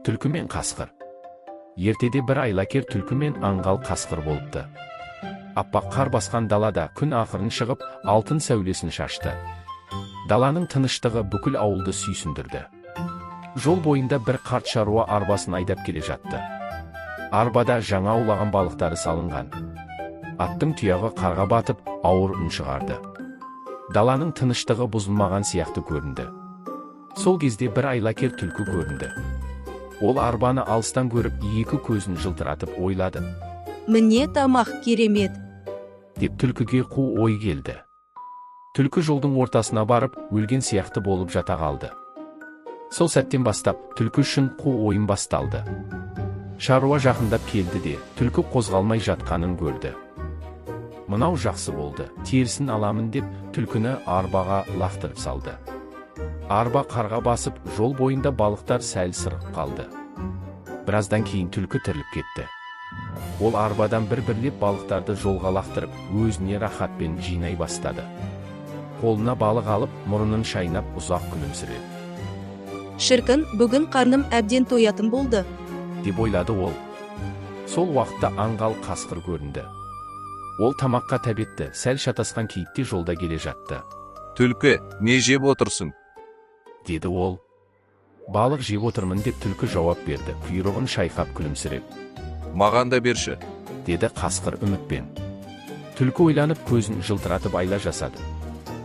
Түлкі мен қасқыр. Ертеде бір айлакер түлкі мен аңғал қасқыр болыпты. Аппақ қар басқан далада күн ақырын шығып, алтын сәулесін шашты. Даланың тыныштығы бүкіл ауылды сүйсіндірді. Жол бойында бір қарт шаруа арбасын айдап келе жатты. Арбада жаңа аулаған балықтары салынған. Аттың тұяғы қарға батып, ауыр үн шығарды. Даланың тыныштығы бұзылмаған сияқты көрінді. Сол кезде бір айлакер түлкі көрінді. Ол арбаны алыстан көріп, екі көзін жылтыратып ойлады. Міне, тамақ, керемет! Деп түлкіге қу ой келді. Түлкі жолдың ортасына барып, өлген сияқты болып жата қалды. Сол сәттен бастап түлкі үшін қу ойын басталды. Шаруа жақындап келді де, түлкі қозғалмай жатқанын көрді. Мынау жақсы болды, терісін аламын деп, түлкіні арбаға лақтырып салды. Арба қарға басып, жол бойында балықтар сәл сырғып қалды. Біраздан кейін түлкі тіріліп кетті. Ол арбадан бір-бірлеп балықтарды жолға лақтырып, өзіне рахатпен жинай бастады. Қолына балық алып, мұрнын шайнап, ұзақ күлімсіреді. Шіркін, бүгін қарным әбден тоятын болды! Деп ойлады ол. Сол уақытта аңғал қасқыр көрінді. Ол тамаққа тәбетті, сәл шатасқан кейіпте жолда келе жатты. Түлкі, не жеп отырсың? Деді ол. Балық жеп отырмын, деп түлкі жауап берді, құйрығын шайқап, күлімсіреп. Маған да берші. Деді қасқыр үмітпен. Түлкі ойланып, көзін жылтыратып, айла жасады.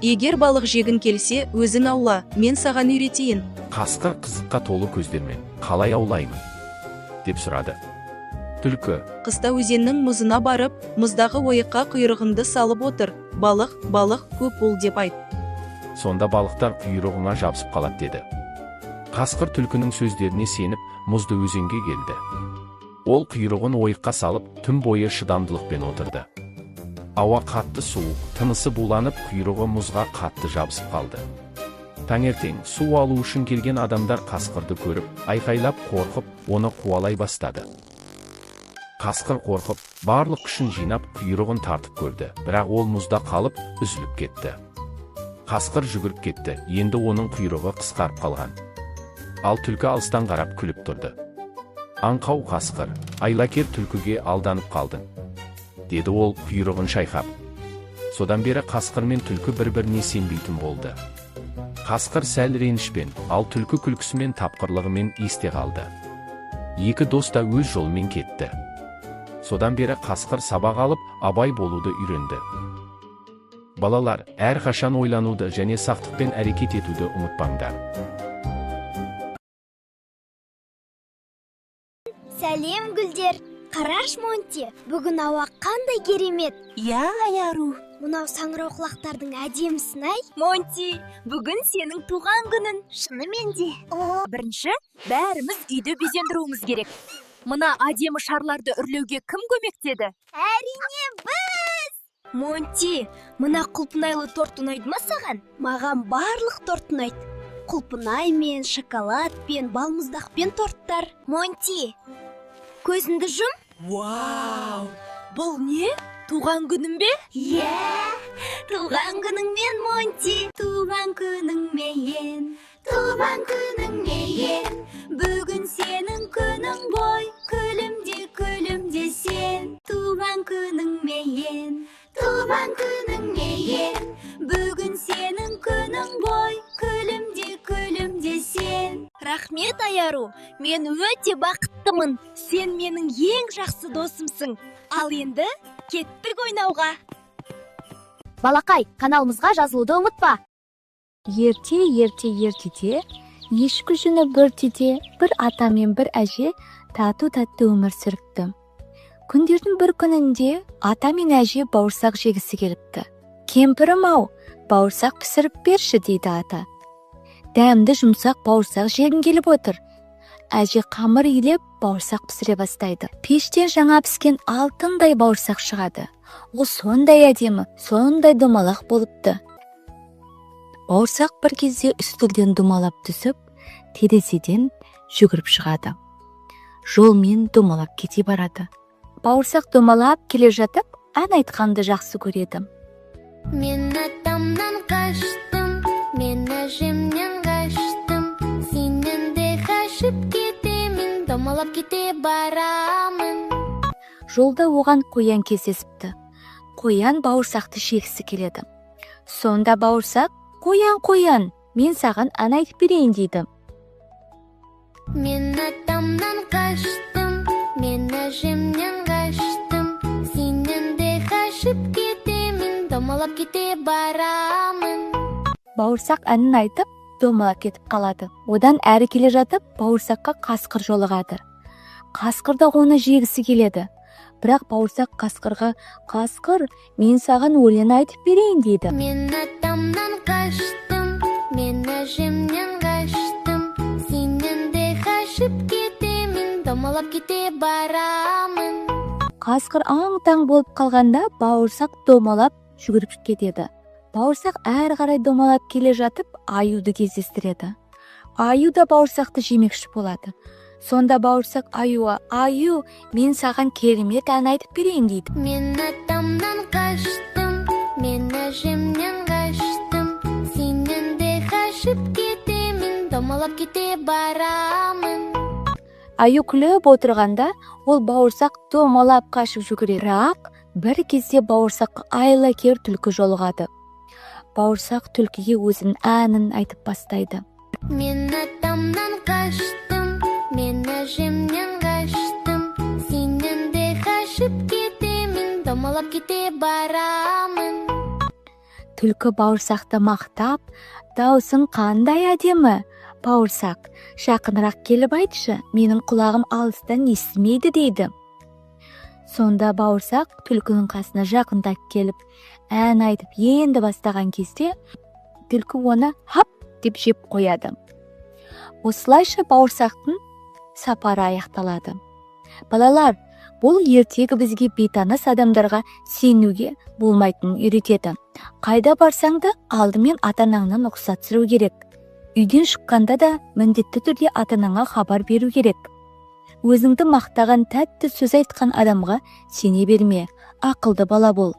Егер балық жегің келсе, өзің аула, мен саған үйретейін. Қасқыр қызыққа толы көздермен: «Қалай аулаймын?» – деп сұрады. Түлкі: Қыста өзеннің мұзына барып, мұздағы ойыққа құйрығыңды салып отыр. «Балық, балық, көп бол» деп айт. Сонда балықтар құйрығыңа жабысып қалады, деді. Қасқыр түлкінің сөздеріне сеніп, мұзды өзенге келді. Ол құйрығын ойыққа салып, түн бойы шыдамдылықпен отырды. Ауа қатты суық, тынысы буланып, құйрығы мұзға қатты жабысып қалды. Таңертең су алу үшін келген адамдар қасқырды көріп, айқайлап, қорқып, оны қуалай бастады. Қасқыр қорқып, барлық күшін жинап, құйрығын тартып көрді, бірақ ол мұзда қалып, үзіліп кетті. Қасқыр жүгіріп кетті, енді оның құйрығы қысқарып қалған. Ал түлкі алыстан қарап күліп тұрды. «Аңқау қасқыр, айлакер түлкіге алданып қалдың», – деді ол құйрығын шайқап. Содан бері қасқыр мен түлкі бір-біріне сенбейтін болды. Қасқыр сәл ренішпен, ал түлкі күлкісімен, тапқырлығымен есте қалды. Екі дос та өз жолымен кетті. Содан бері қасқыр сабақ алып, абай болуды үйренді. Балалар, әрқашан ойлануды және сақтықпен әрекет етуді ұмытпаңдар. Сәлем, гүлдер! Қараш, Монти, бүгін ауа қандай керемет! Иә, Аяру. Мынау саңырауқұлақтардың әдемісін-ай! Монти, бүгін сенің туған күнің. Шынымен де? Бірінші бәріміз үйді безендіруіміз керек. Мына әдемі шарларды үрлеуге кім көмектеді? Әрине, біз! Монти, мына құлпынайлы торт ұнайды ма саған? Маған барлық торт ұнайды. Құлпынаймен, шоколадпен, балмұздақпен торттар. Монти, көзіңді жұм. Вау! Бұл не? Туған күнім бе? Иә, туған күніңмен, Монти! Туған күніңмен, туған күніңмен! Бүгін сенің күнің ғой, күлімде, күлімде сен. Туған күніңмен, туған күніңмен! Бүгін сенің күнің ғой, күлімде, күлімде сен. Рахмет, Аяру, мен өте бақыттымын. Сен менің ең жақсы досымсың. Ал енді кеттік ойнауға. Балақай, каналымызға жазылуды ұмытпа. Ерте, ерте, ертеде, ешкі жүні бір түйде бір ата мен бір әже тату тәтті өмір сүріпті. Күндердің бір күнінде ата мен әже бауырсақ жегісі келіпті. «Кемпірім ау, бауырсақ пісіріп берші», – дейді ата. «Дәмді жұмсақ бауырсақ жегім келіп отыр». Әже қамыр илеп, бауырсақ пісіре бастайды. Пештен жаңа піскен алтындай бауырсақ шығады. Ол сондай әдемі, сондай домалақ болыпты. Бауырсақ бір кезде үстелден домалап түсіп, терезеден жүгіріп шығады, жолмен домалап кете барады. Бауырсақ домалап келе жатып, ән айтқанды жақсы көреді. Мен атамнан қаштым, мен әжемнен қаштым, сенен де қашып кетемін. Домалап кете барамын. Жолда оған қоян кездесіпті. Қоян бауырсақты жегісі келеді. Сонда бауырсақ: «Қоян, қоян, мен саған ән айтып берейін», – дейді. Мен атамнан қаштым, мен әжемнен қаштым, сенен де қашып кетемін, домалап кете барамын. Бауырсақ әнін айтып, домалап кетіп қалады. Одан әрі келе жатып, бауырсаққа қасқыр жолығады. Қасқыр да оны жегісі келеді. Бірақ бауырсақ қасқырға: «Қасқыр, мен саған өлең айтып берейін», – дейді. Мен атамнан қаштым, мен әжемнен қаштым, сенен де қашып кетемін, домалап кете барамын. Қасқыр аң-таң болып қалғанда, бауырсақ домалап жүгіріп кетеді. Бауырсақ әрі қарай домалап келе жатып, аюды кездестіреді. Аю да бауырсақты жемекші болады. Сонда бауырсақ аюға: «Аю, мен саған керемет ән айтып берейін», – дейді. Мен атамнан қаштым, мен әжемнен қаштым, сенен де қашып кетемін, домалап кете барамын. Аю күліп отырғанда, ол бауырсақ домалап қашып жүгіреді. Бірақ бір кезде бауырсаққа айлакер түлкі жолығады. Бауырсақ түлкіге өзінің әнін айтып бастайды. Мен атамнан қаштым, мен әжемнен қаштым, сенен де қашып кетемін, домалап кете барамын. Түлкі бауырсақты мақтап: «Даусың қандай әдемі, бауырсақ, жақынырақ келіп айтшы, менің құлағым алыстан естімейді», – дейді. Сонда бауырсақ түлкінің қасына жақындап келіп, ән айтып енді бастаған кезде, түлкі оны хап деп жеп қояды. Осылайша бауырсақтың сапары аяқталады. Балалар, бұл ертегі бізге бейтаныс адамдарға сенуге болмайтынын үйретеді. Қайда барсаң да, алдымен ата-анаңнан рұқсат сұрау керек. Үйден шыққанда да міндетті түрде ата-анаңа хабар беру керек. Өзіңді мақтаған, тәтті сөз айтқан адамға сене берме, ақылды бала бол.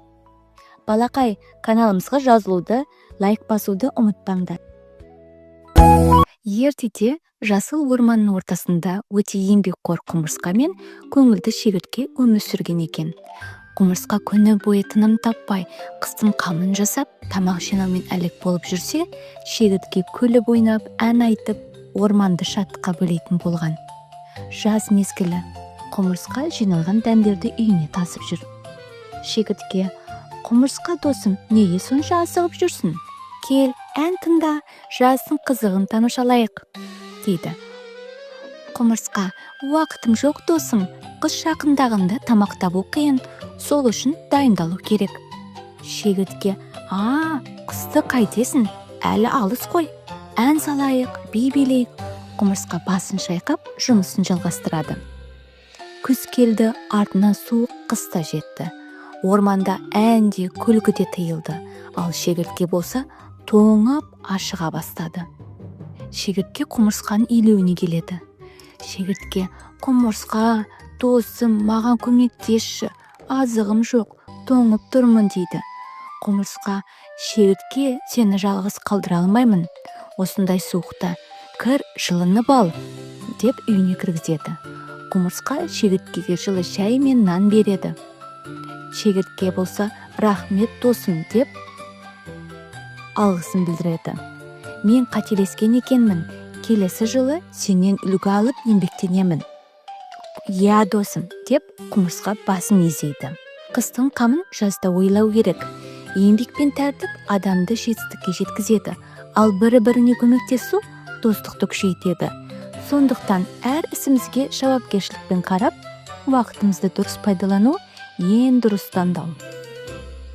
Балақай, каналымызға жазылуды, лайк басуды ұмытпаңдар. Ертеде жасыл орманның ортасында өте еңбекқор құмырсқа мен көңілді шегіртке өмір сүрген екен. Құмырсқа күні бойы тыным таппай, қыстың қамын жасап, тамақ жинаумен әлек болып жүрсе, шегіртке күліп ойнап, ән айтып, орманды шаттыққа бөлейтін болған. Жаз мезгілі. Құмырсқа жиналған дәндерді үйіне тасып жүр. Шегіртке: «Құмырсқа досым, неге сонша асығып жүрсің? Кел, ән тыңда, жаздың қызығын тамашалайық», – дейді. Құмырсқа: «Уақытым жоқ, досым. Қыс жақындағанда тамақ табу қиын, сол үшін дайындалу керек». Шегіртке: «А, қысты қайтесің, әлі алыс қой. Ән салайық, би билейік». Құмырсқа басын шайқап, жұмысын жалғастырады. Күз келді, артынан суық қыс та жетті. Орманда ән де, күлкі де тыйылды, ал шегіртке болса тоңып ашыға бастады. Шегіртке құмырсқаның илеуіне келеді. Шегіртке: «Құмырсқа досым, маған көмектесші, азығым жоқ, тоңып тұрмын», – дейді. Құмырсқа: «Шегіртке, сені жалғыз қалдыра алмаймын осындай суықта. Кір, жылынып ал», – деп үйіне кіргізеді. Құмырсқа шегірткеге жылы шай мен нан береді. Шегіртке болса: «Рахмет, досым», – деп алғысын білдіреді. «Мен қателескен екенмін. Келесі жылы сенен үлгі алып еңбектенемін». «Иә, досым», – деп құмырсқа басын изейді. Қыстың қамын жазда ойлау керек. Еңбек пен тәртіп адамды жетістікке жеткізеді, ал бірі біріне көмектесу достықты күшейтеді. Сондықтан әр ісімізге жауапкершілікпен қарап, уақытымызды дұрыс пайдалану ең дұрыс таңдау.